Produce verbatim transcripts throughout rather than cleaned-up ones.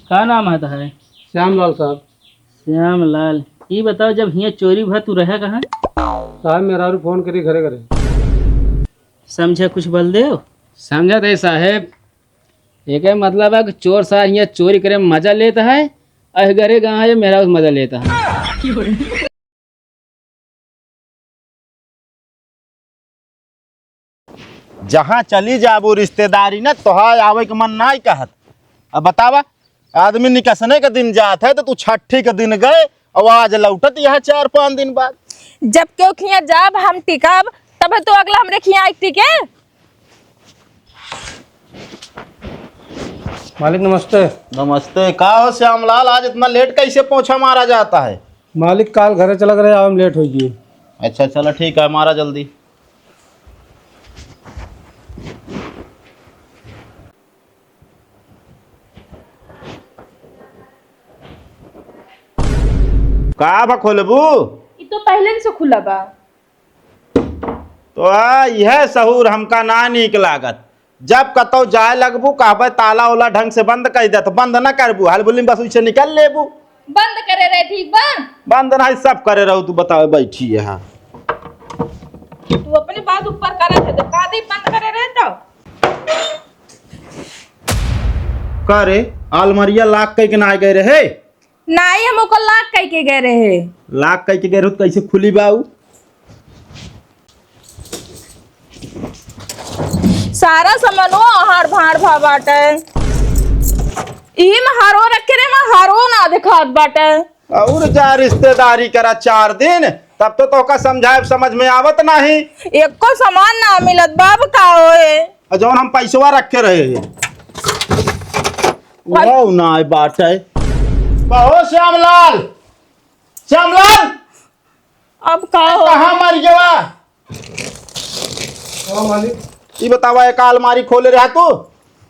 का नाम है तोहरे? श्यामलाल साहब। श्यामलाल, ई बताओ, जब हियाँ चोरी भा, तू रहे कहाँ? साहब, मेहरारू फोन करी घरे घरे। समझे कुछ बलदेव? समझत है साहेब, एके मतलब है कि चोर सार हियाँ चोरी करे में मजा लेत है, अह घरे गाँव है मेहरारू से मजा लेत है। जहाँ चली जाबू रिश्तेदारी न, तोहार आवे के मन नाई कहत। अब बतावा, आदमी निकसने के दिन जात है, तो तू छठी के दिन गए, और आज लौटत यह चार पाँच दिन बाद। जब केहू खिया जाब, हम टिकब, तब तो अगला हमरे खिया आइ टिके। मालिक, नमस्ते। नमस्ते। का हो श्यामलाल, आज इतना लेट कैसे पोछा मारा जाता है? मालिक, काल घरे चला गए, आवे में लेट होइ गई। अच्छा, चलो ठीक है, मारा जल्दी। का बा खोलबू? ई तो पहले से खुला बा। तो आ, यह सहूर हमका ना नीक लागत। जब कतौ जाए लगबू, कहबे ताला ओला ढंग से बंद कर दे, तो बंद ना करबू, हलबुली में बस उसे निकल लेबू। बंद करे रहे, ठीक बा? बंद नहीं, सब करे रहू, तू बतावे बैठी है। हाँ, तू अपने बात ऊपर करत है, तो का दे बंद करे रहे तो? का रे, अलमारिया lock कइके ना गए रहे? नाई, हम ओकर lock कइके गए रहे। Lock कइके गए रहो तो कैसे खुली बा उ? सारा सामानो हाड़ भाड़ भा बाटे। ई में हारो रखे रहे, में हारो ना दिखात बाटे। और जा रिश्तेदारी करा चार दिन, तब तो तोका समझाए समझ में आवत नहीं। एको सामान ना मिलत बाब, का होए? और जौन हम पैसवा रखे रहे हैं, भाई। वो ना बाटे। कहो श्यामलाल, श्यामलाल, अब का हो? कहाँ मर गया? हाँ मालिक। ई बतावा, एक अलमारी खोले रहा तू?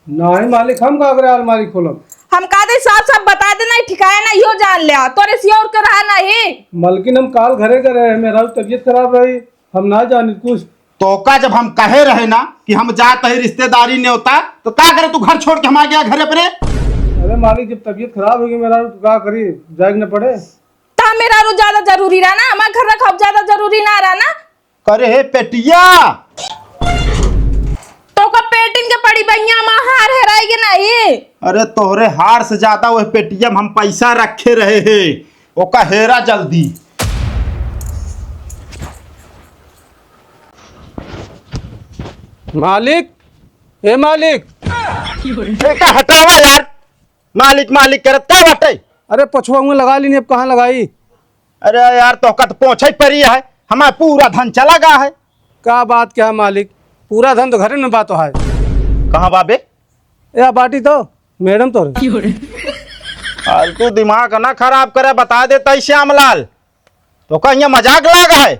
नहीं मालिक, हम का करे अलमारी खोलब? हम का दे, साफ साफ बता दे, नहीं ठिकाए ना, यो जान लिया, तोरे सियोर के रहा नहीं। मलकिन, हम काल घरे गए रहे, मेहरारू तबीयत खराब रही, हम ना जानी कुछ। तोका जब हम कहे रहे ना कि हम जात है रिश्तेदारी न्योता, तो का करे तू घर छोड़ के हम आ गया घर अपने? अरे मालिक, जब तबीयत खराब होगी मेहरारू, तो का करी, जाए के न पड़े। ता मेहरारू ज्यादा जरूरी रहा ना, हमार घर रखब ज्यादा जरूरी ना रहा ना। करे हे पेटिया। तोका पेटिन के पड़ी बहिया, हमार हार हेराई के नहीं। अरे तोहरे हार से ज्यादा वह पेटिया में हम पैसा रखे रहे हे, ओका हेरा जल्दी। मालिक, ए मालिक। एका हटावा यार, मालिक मालिक करत का बाटे? अरे पोछवा हुआ लगा लीनी, अब कहाँ लगाई? अरे यार, तोहका तो पोछे परी है, हमार पूरा धन चला गा है। का बात क्या है मालिक, पूरा धन तो घरे में बा तोहार। कहाँ बा बे? ए, आ बाटी तो, मैडम तोरे। फालतू दिमाग ना खराब करे, बता देता ही श्यामलाल, तोका हियाँ मजाक लाग है।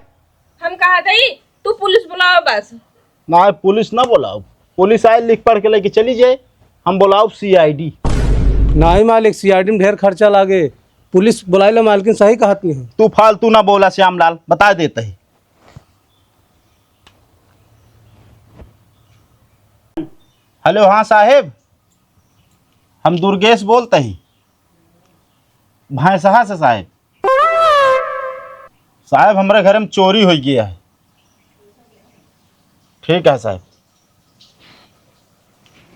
हम कहा थे, तू पुलिस बुलाओ बस। ना, पुलिस ना बुलाओ, पुलिस आए लिख पढ़ के लेके चली जाए, हम बुलाओ C I D। नहीं मालिक, C I D में ढेर खर्चा लागे, पुलिस बुलाए लो, मालकिन सही कहत नहीं है। तू फालतू ना बोला श्यामलाल, बता देता ही। हेलो, हाँ साहेब, हम दुर्गेश बोलते ही भैंसहा से साहेब। साहेब, हमरे घर में चोरी होइ गया है। ठीक है साहेब,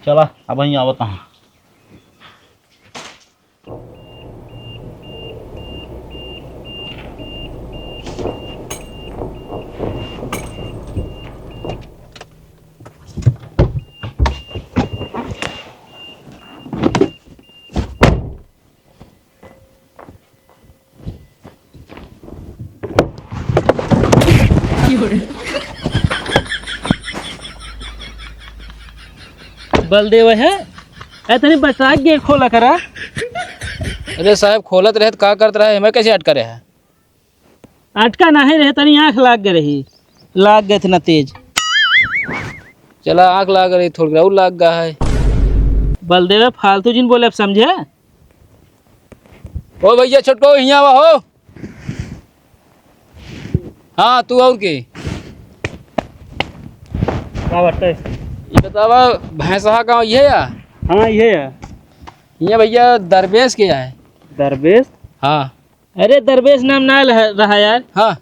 चला अब वहीं आवत हाँ। बलदेव है, ए तनी बचा के खोला करा। अरे साहेब, खोलत रहे त का करत रहे, हमें कैसे अटका रहे है? अटका नहीं रहे, तनी आँख लाग गए रही, लाग गए थे ना तेज। चला, आँख लाग रही, थोड़ी और लाग गा है। बलदेव, फालतू जिन बोले, अब समझे? ओ भैया छोटको, हियाँ आवा हो। हाँ, तू और के? का बाटे? ये बतावा, भैंसहा गाँव ये है या? हाँ, ये है। ये भैया दरवेश के है। दरवेश? हाँ। अरे दरवेश नाम ना लह-, रहा यार। हाँ।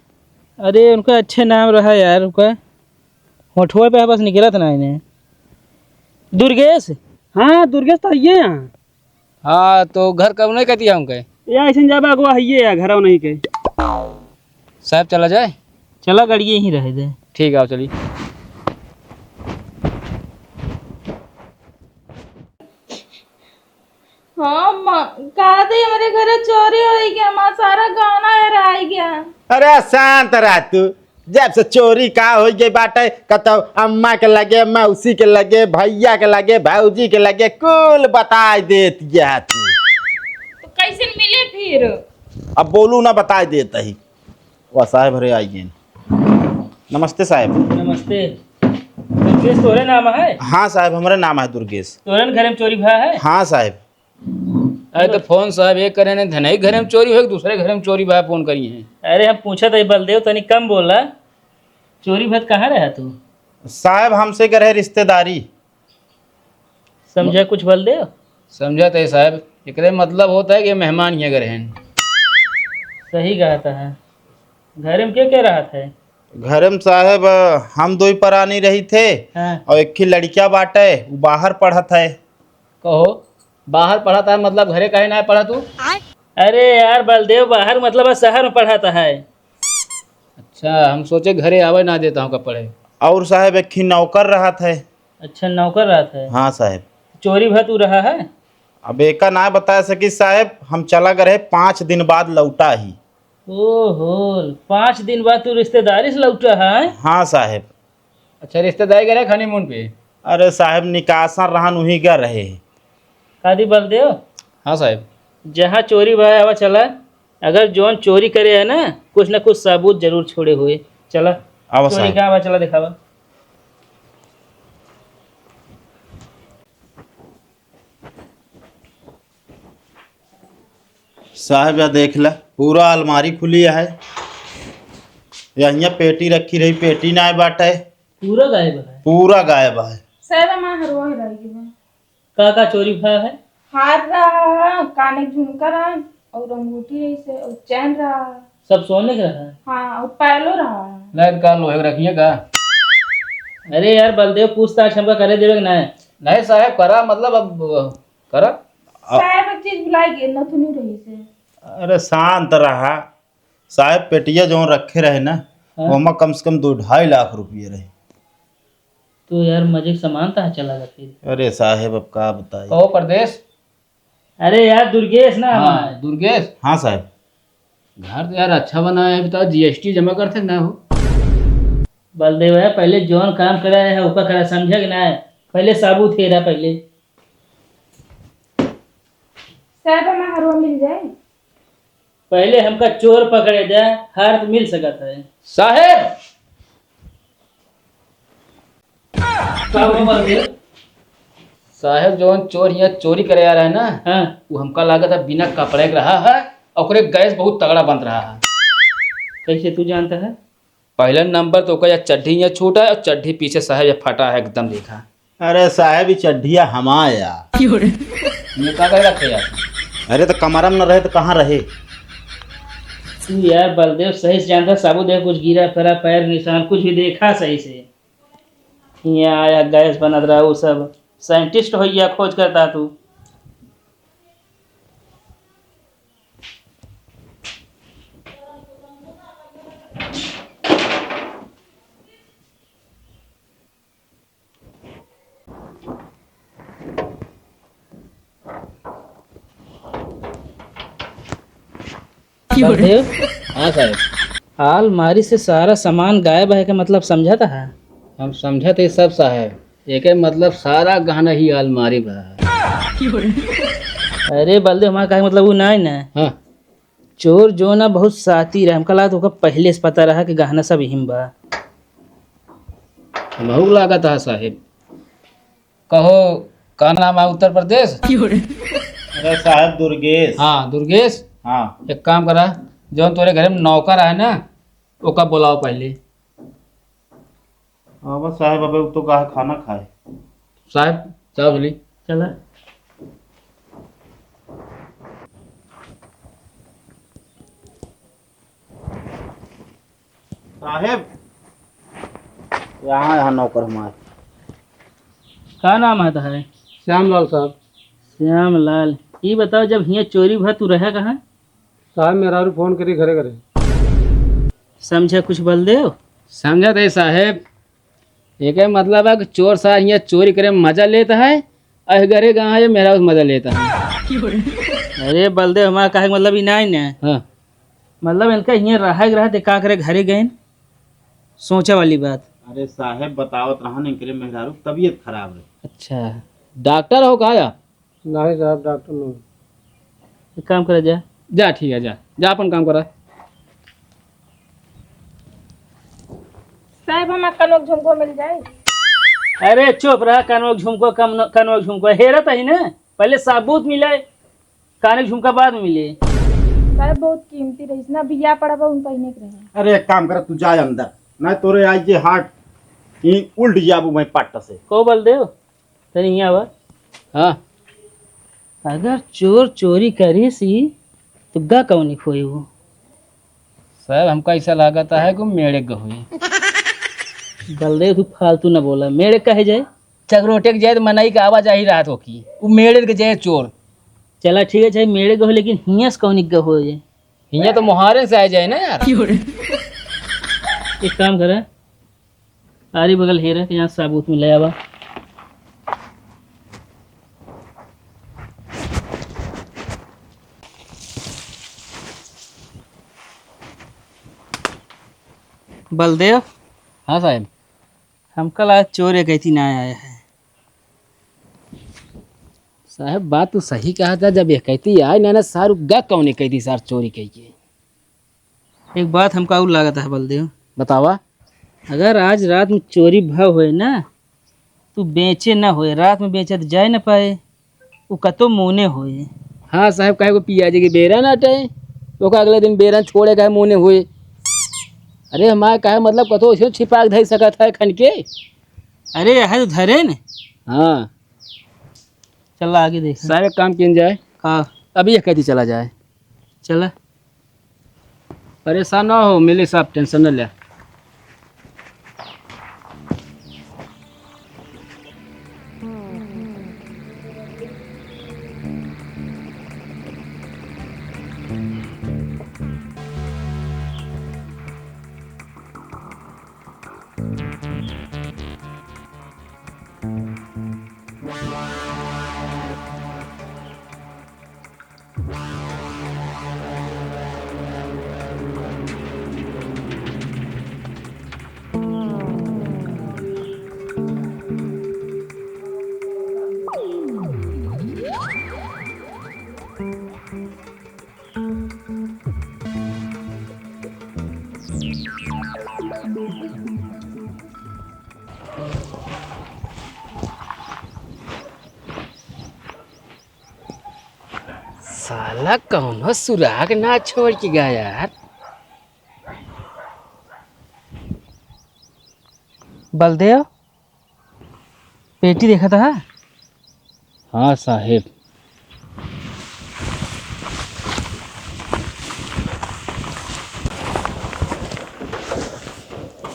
अरे उनका अच्छे नाम रहा यार, उनका होठवा पे बस निकलत ना इन्हें। दुर्गेश? हाँ दुर्गेश तो ये यहाँ। हाँ तो घर कब नहीं कहती है उनके? या ऐसे जाबा अगवा है ये या घरवा नहीं के। साहब चला जाए? चला, गाड़ी यहीं रहे दे। ठीक है, आओ चलिए। हाँ माँ, कहा थे हमारे घर चोरी हो गया माँ, सारा गहना हेराई गया। अरे शांत रह तू, जब से चोरी का हो गई बाटे, कतौ अम्मा के लगे, मौसी के लगे, भैया के लगे, भौजी के लगे, कुल बताई देत गया तू। तो कैसे मिले फिर? अब बोलू ना, बताई देत ही। वाह साहेब, हरे आई गेन। नमस्ते साहेब। नमस्ते। दुर्गेश तोरे नाम है? हाँ साहेब, हमरे नाम है दुर्गेश। तोरे न घरे में चोरी भा है? हाँ साहेब। अरे तो फोन साहेब एक करे ने, धनई घरे में चोरी हो, दूसरे घरे में चोरी भा फोन करी है। अरे हम पूछत है बलदेव, तनी कम बोला। चोरी भत कहाँ रहा तू? साहेब हमसे करे रिश्तेदारी। समझा कुछ बलदेव? समझा तो है साहेब, एकरे मतलब होता है कि मेहमान हियाँ करे हैं। सही कहत है। घरे में के के रहत है? घरे में साहेब हम दो ही परानी रही थे। हाँ। और एक ही लड़किया बाटे, वो बाहर पढ़त है। कहो, बाहर पढ़त है मतलब घरे काहे ना पढ़त तू? अरे यार बलदेव, बाहर मतलब शहर में पढ़त है। अच्छा, हम सोचे घरे आवे ना देता हूँ का पढ़े। और साहेब एक ही नौकर रहत है। अच्छा, नौकर रहत है। हाँ साहेब। चोरी भत उ रहा है? अब एका ना बता सकी साहेब, हम चला गए रहे, पाँच दिन बाद लौटा ही। ओहो, पाँच दिन बाद तू रिश्तेदारी से लौटा है? हाँ साहेब। अच्छा, रिश्तेदारी गए रहे हनीमून पे? अरे साहेब, निकासन रहन, उही गए रहे। कादी बलदेव? हाँ साहेब। जहाँ चोरी भा है, आवा चला। अगर जौन चोरी करे है ना, कुछ ना कुछ सबूत जरूर छोड़े हुए। चला। आवा चोरी साहेब। का बा, चला दिखावा। साहेब, या देख ला, पूरा अलमारी खुली है। या हियाँ पेटी रखी रही, पेटी ना बाटे। पूरा गायब है। पूरा गायब है। साहेब, हमार हरवा हेराई गई बा। का का चोरी भा है? हार रहा, काने के झुमका रहा, और अंगूठी रही से, और चैन रहा। सब सोने के रहा? हाँ, और पायलो रहा। नहीं तो का लोहे के रखिए का? अरे यार बलदेव, पूछताछ हमका करे देवे के ना है। नहीं साहेब, करा, मतलब अब करा। अब साहेब एक चीज भुलाई गए, नथुनी रही से। अरे शांत रहा साहेब, पेटिया जौन रखे रहे ना, हाँ। ओमा कम से कम दो ढाई लाख रुपये रहे। तो यार मजे के सामान तहा चला गया फिर। अरे साहेब, अब का बताई। कहो परदेश। अरे यार दुर्गेश ना हाँ, हमार। दुर्गेश। हाँ साहेब। घर तो यार अच्छा बनाया है, बताओ जीएसटी जमा करते ना हो। बलदेव है, पहले जौन काम करा है ओका करा, समझा कि ना है? पहले साबुत हेरा पहले। साहेब, हमार हरवा मिल जाए? पहले हमका चोर पकड़े दे, हार तो मिल सकत है। साहेब! का हुआ बलदेव? साहेब, जौन चोर हियाँ चोरी करे आ रहा है ना, हाँ। वो हमका लागत है बिना कपड़े के रहा है, और ओकरे गैस बहुत तगड़ा बन रहा है। कैसे तू जानता है? पहला नंबर तो ओकर या चड्ढी या छोटा है और चड्ढी पीछे साहेब या फटा है एकदम, देखा। अरे साहेब, ई चड्ढिया हमार या। क्यों रे? ये का करे रखे यार? अरे तो कमरा में न रहे तो कहाँ रहे? तू यार बलदेव सही से जानता, साबुत देख कुछ गिरा फिरा, पैर निशान कुछ भी देखा सही से। यहाँ आया गैस बनत रहा, वो सब साइंटिस्ट हो गया, खोज करता तू। बलदेव? हाँ साहेब। अलमारी से सारा सामान गायब है के मतलब समझत है? हम समझत है सब साहेब, एके मतलब सारा गहना ही अलमारी भा है। अरे बलदेव, हमारा कहे मतलब वो ना है ना। हाँ। चोर जो ना बहुत शातिर है, हमका लागत ओका पहले से पता रहा कि गहना सब यहीं बा। हमहू लागत है साहेब। कहो, का नाम है उत्तर प्रदेश? अरे साहेब दुर्गेश। हाँ दुर्गेश। हाँ। एक काम करा, जौन तोरे घरे में नौकर है ना, ओका बोलाओ पहले। हाँ बस साहेब, अबे उ तो का है, खाना खाए। साहेब, चाहो जल्दी। चला। साहेब, यहाँ, यहाँ नौकर हमार। का नाम है तोहरे? श्यामलाल साहब। श्यामलाल, ई बताओ, जब हियाँ चोरी भा, तू रहे कहाँ? साहब, मेहरारू फोन करी घरे घरे। समझा कुछ बलदेव? समझत है साहेब, एके मतलब है कि चोर सार हियाँ चोरी करे में मजा लेत है, अह घरे गवा है, मेहरारू से मजा लेत है। अरे बलदेव, हमारा कहे के मतलब ई नाहीं न। हाँ। मतलब इनका हियाँ रहे के रहा, ते का करे घरे गए, सोचे वाली बात। अरे साहेब, बतावत रहन, इनके मेहरारू के तबीयत खराब रहे। अच्छा, डॉक्टर हो का आप? नहीं साहब, डॉक्टर नहीं। एक काम करा जा। जा, ठीक है, जा, जा अपन काम करा। साहब, हमार कनवा के झुमको मिल जाए? अरे चुप रहा, कनवा के झुमको, कम न-, कनवा के झुमको हेरत ही ना, पहले सबूत मिले, काने के झुमका बाद में मिले। साहब, बहुत कीमती रही ना, बियाह पड़ा बा, उन पहिने के रहे। अरे एक काम कर, तू जा अंदर, ना तोरे आज ये हार्ट ही उल्ट जाबू मैं पट्ट से। को बलदेव? तनी हियाँ आवा। हाँ। अगर चोर चोरी करिस ही, तो गा कौनी खोई वो? साहब, हमका ऐसा लागत है कि मेड़े ग होई। बलदेव, तू फालतू न बोला। मेड़े कहे जाए? चगरोटे के जाए तो मनई के आवाजाही रहत हो की। उ मेड़े के जाए चोर। चला ठीक है, चाहे मेड़े ग हो, लेकिन हियाँ से कौनी ग हो जाए? हियाँ तो मोहारे से आ जाए ना यार। एक काम करे, आरी बगल हेरे के यहाँ साबुत मिले आवा। बलदेव। हाँ साहेब। हमका लगा चोर डकैती ना आया है। साहेब, बात तू सही कहा था, जब डकैती आए ना, ना सारू गा कौने कही थी सार चोरी कही के। एक बात हमका और लागत है बलदेव। बतावा। अगर आज रात में चोरी भा होए ना, तू बेचे ना होए, रात में बेचे तो जाए ना पाए, उ कतो मोने होए। हाँ साहेब, काहे को पियाजे के बेरा ना अटे, ओका अगले दिन बेरा छोड़े काहे मोने होए। अरे हमारे काहे मतलब कतो ऐसे छिपा के धर सकत है खन के। अरे यह तो धरे न। हाँ। चला आगे देख। सारे काम किन जाए। का? अभी ये कहती चला जाए। चला। परेशान ना हो, मिली साहब, tension न ले। साला कौनो सुराग ना छोड़ के गया यार। बलदेव, पेटी देखत हा? हाँ साहेब।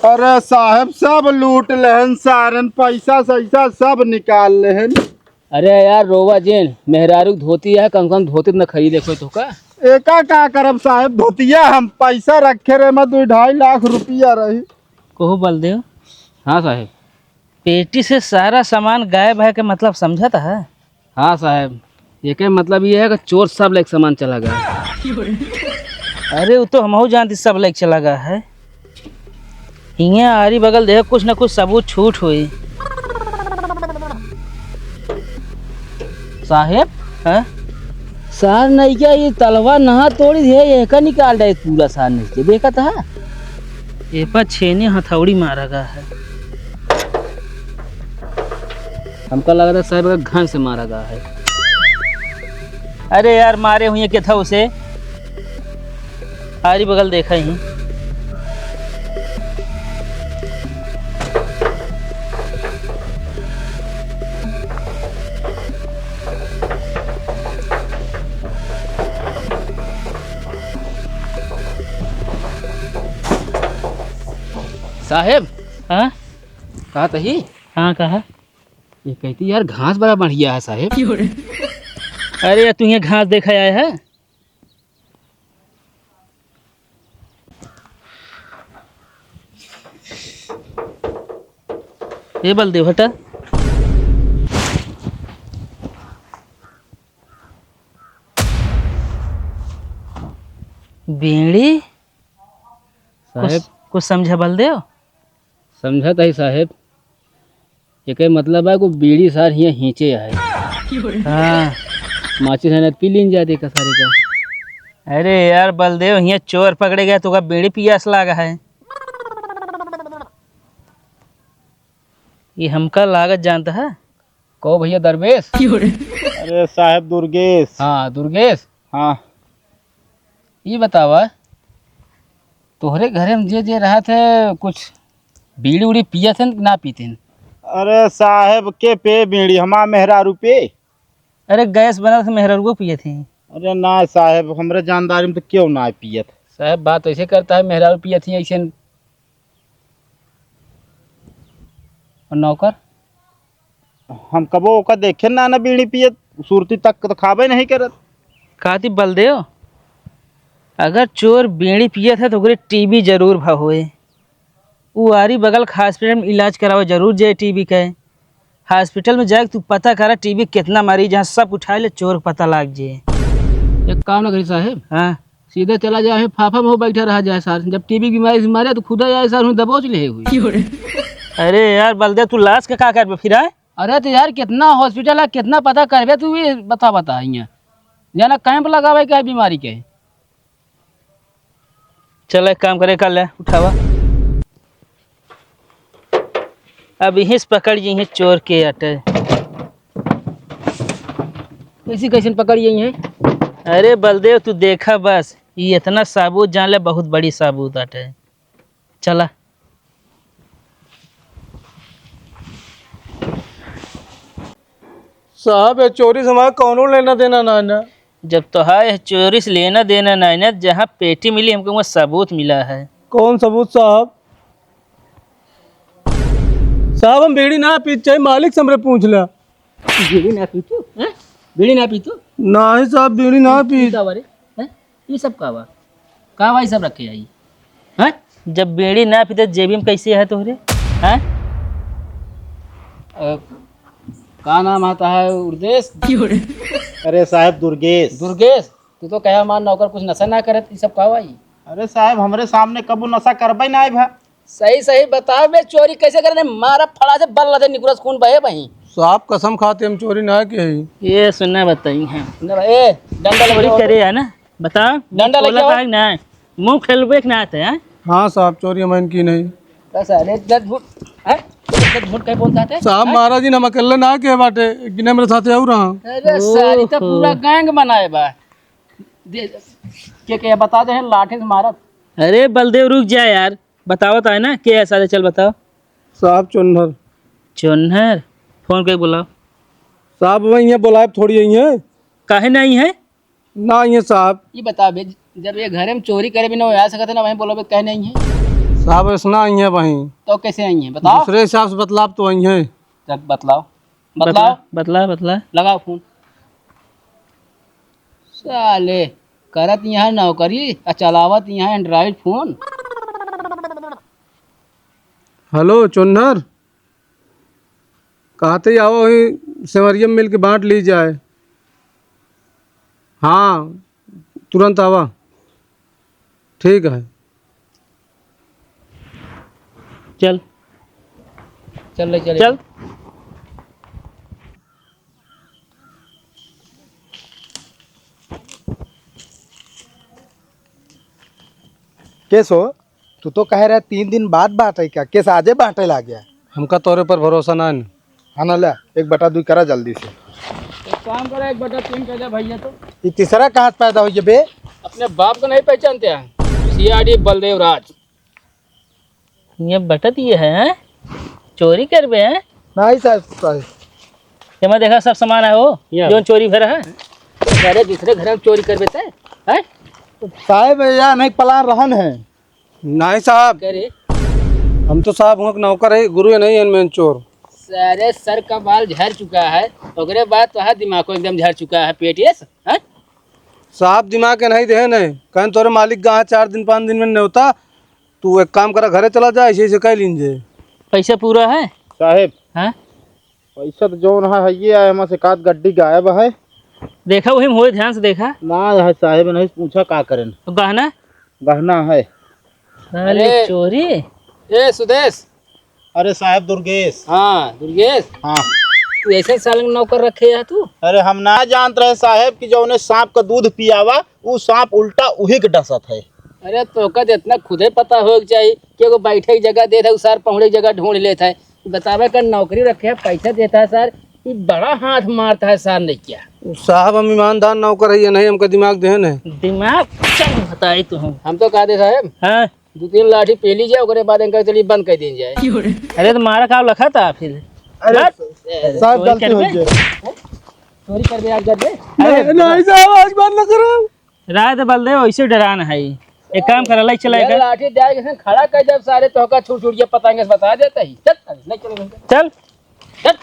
अरे साहेब, सब लूट लेहन सारन, पैसा सैसा सब निकाल लेहन। अरे यार, रोवा जिन, मेहरारू के धोती है, कम से कम धोती त न खरीदे कोई तोहका। एका का करब साहेब, धोतिया हम पैसा रखे रहे, मैं दो ढाई लाख रुपया रही। कहो बलदेव। हाँ साहेब। पेटी से सारा सामान गायब है के मतलब समझत है? हाँ साहेब, एके मतलब ये है कि चोर सब लेके सामान चला गया। अरे, वो तो हमहू जानती सब लेके चला गया है। हियाँ आरी बगल देख, कुछ ना कुछ सबूत छूट होई। साहेब? हाँ? सार नहीं क्या, ये तलवा नहा तोड़ी है, ये का निकाल रहे पूरा सार नहीं के, देखा था? ये पर छेने हथौड़ी मारा गया है। हमका लगा था साहेब का घन से मारा गया है। अरे यार, मारे हुए के था उसे। आरी बगल देखा ही। साहेब। हाँ? कहा तही? हाँ, कहा। ये कहती यार, घास बड़ा बढ़िया है साहेब। अरे यार, तू यहाँ घास देखा आया है? ए बलदेव, हटा। बीड़ी? साहेब। कुछ, कुछ समझा बलदेव? समझत ही साहेब, एके मतलब है कि बीड़ी सार हियाँ हींचे आए। हाँ। माचिस है ना, पी लीन जाए देखा सारे का। अरे यार बलदेव, हियाँ चोर पकड़े गया तो का बीड़ी पियास लागा है। ये हमका लागत जानता है। कहो भैया दरवेश। अरे साहेब दुर्गेश। हाँ दुर्गेश। हाँ। ये बतावा, तोहरे घरे में जे जे रहत है, कुछ बीड़ी उड़ी पियत हैं कि ना पीते हैं? अरे साहेब, के पे बीड़ी? हमार मेहरारू पे। अरे गैस बनत है, मेहरारू पियत हैं। अरे ना साहेब, हमरे जानदारी में तो क्यों ना पियत। साहेब, बात ऐसे करता है, मेहरारू पियत हैं ऐसे। और नौकर? हम कबो ओका देखे ना, ना बीड़ी पियत, सुरती तक तो खाबे नहीं करत। काती बलदेव, अगर चोर बीड़ी पियत है तो ओकरे टीबी जरूर भा होए। उ आरी बगल के हॉस्पिटल में इलाज करावे जरूर जे टीबी के। हॉस्पिटल में जाके तू पता करा टीबी कितना मरीज है, सब उठा ले, चोर के पता लाग जे। एक काम ना करी साहेब। हाँ। सीधे चला जाए, फाफा में हो बैठा रहा जाए सार। जब टीबी की बीमारी से मारे तो खुदा आए सार, हुई दबोच ले हुई। अरे यार बलदेव, तू लाश का का करबे फिर, आए? अरे तो यार, कितना हॉस्पिटल है, कितना पता करबे तू, ये बता, बता यहाँ। जाना कैंप लगावे के है बीमारी के। चल एक काम करे, कर ले, उठावा। अब यहीं से पकड़ यहीं चोर के अटे। कैसी कैसन पकड़ यहीं है? अरे बलदेव, तू देखा बस, ये इतना साबूत जान ले, बहुत बड़ी साबूत अटे। चला। साहब, ये चोरी से हमारा कौनो लेना देना ना है ना। जब तोहार ये चोरी से लेना देना ना है ना, जहाँ पेटी मिली हमको वहाँ सबूत मिला है। कौन सबूत साहब? साहब, हम बीड़ी ना पीत, चाहे मालिक से हमरे पूछ ला। बीड़ी ना पीतू, हैं? बीड़ी ना पीतू? नाही साहब, बीड़ी ना पीत। का बारे? हैं? ये सब का बा? का बा ये सब रखे आई? हैं? जब बीड़ी ना पीते जेबी में कैसे है तोहरे? हैं? अ, का नाम आता है उर्देश? अरे साहब दुर्गेश। दुर्गेश, तू तो कहा हमार नौकर कुछ नशा ना करत, ये सब का बा ई? अरे साहब, हमरे सामने कबू नशा करबे ना भा। सही सही बताओ बे, चोरी कैसे करे? मारा फड़ा से बल्ला से निकुरस खून बहे बही। साहब कसम खाते हम चोरी ना किए हई। ये सुनना बताई हैं। सुनना बा-, ए, डंडा चोरी लेके आओ। करे है ना? बताओ। डंडा लेके बोला आओ। था कि ना? मुंह खेलबे के ना आते हैं। हाँ साहब, चोरी हमन की नहीं। बस अरे इतना झूठ, हैं? इतना झूठ कहीं बोलता है? साहब हैं? महाराज जी, हम अकेले ना के बाटे, गिने मेरे साथे और रहा। अरे साली तो ओहो। पूरा गैंग बनाए बा। दे, के, के बता दे हैं, लाठी से मारब। अरे बलदेव रुक जा यार। बतावत है ना, के है साले, चल बताओ। साहब चोन्हर। चोन्हर? फोन करके बुलाओ। साहब वही है, बुलाए थोड़ी यही है। काहे नहीं है? ना ये साहब। ये बता बे, जब ये घरे में चोरी करे भी ना हो, आ सकत है ना, वहीं बोलो बे, काहे नहीं है? साहब ऐसा नहीं है वहीं। तो कैसे नहीं है, बताओ। दूसरे हिसाब से बतलाब तो वही है। तब बतलाओ। बतला, बतलाओ। बतला, बतला। लगाओ फोन। साले, करत यहाँ नौकरी, आ चलावत यहाँ Android फोन। हेलो, चोन्हर। कहते ही आवा, वहीं सेवरिया में मिल के बांट ली जाए। हाँ, तुरंत आवा। ठीक है। चल। चल ले, चल। चल। केस हो, तू तो कहे रहे तीन दिन बाद बांटे का, केस आजे बांटे लाग गया? हमका तोरे पर भरोसा ना है। हाँ ना, ले, एक बटा दुई करा जल्दी से। एक काम करा, एक बटा तीन कर दे भैया तो। ये तीसरा कहाँ से पैदा हुई बे? अपने बाप को नहीं पहचानते हैं? सीआईडी बलदेव राज। ये बटत ये है, हैं? चोरी करबे, हैं? नहीं साहब, साहब। ये मैं देखा सब सामान है वो, या। जो चोरी भरा है। अरे दूसरे घर में चोरी करबे ते, हैं? साहब, या नहीं पलान रहन है। नहीं साहब। करे। हम तो साहब हुआं के नौकर है, गुरु है नहीं, इनमें चोर। सारे सर का बाल झड़ चुका है, ओकरे बाद तो हर दिमाग को एकदम झड़ चुका है, पेट ये स-, हैं? साहब दिमाग के नहीं देहे नहीं, कहें तोरे मालिक गा है चार दिन पाँच दिन में नेवता, तू एक काम करा, घरे चला जा, ऐसे ऐसे कह लीन जे। पैसा पूरा है? साहेब, हाँ? पैसा तो जौन है, है ये आए, हमारे से कात गड्डी गायब है। देखा वही में होए, ध्यान से देखा। ना है साहेब, नहीं पूछा का करें। तो गहना? गहना है। साले अरे, चोरी। ए सुदेश। अरे साहेब दुर्गेश। हाँ दुर्गेश। हाँ। तू ऐसे सालन नौकर रखे है तू? अरे हम ना जानत रहे साहेब कि जौने सांप का दूध पियावा, उ सांप उल्टा उही के डसत है। अरे तोका तो इतना खुदे पता होए के चाहिए कि एगो बैठे की जगह देत है, उ सार पहुड़े की जगह ढूंढ लेत है। बतावे का नौकरी रखे है, पैसा देता है सर, ये बड़ा हाथ मारता है सर, नहीं क्या? साहब हम ईमानदार नौकर है, ये नहीं हमका दिमाग देहे नहीं। दिमाग चल बताई तू हम। हम तो कहा दे साहेब, हाँ। दो तीन लाठी पी लीजिए, ओकरे बाद इनका चलिए बंद कर दीन जाए। अरे तो मारा का लखा था फिर? अरे बस। साहब चोरी गलती हो करबे? गई। चोरी करबे आज करबे? अरे नहीं, नहीं साहब, आज बात ना करो। रात बल दे, वैसे डरान है। एक काम कर, लाई चला ये कर। लाठी डाल के खड़ा कर, जब सारे तोहका छुट छुट के पतंगे से बता देता ही। चल, ले चलो घर पे। चल। चल।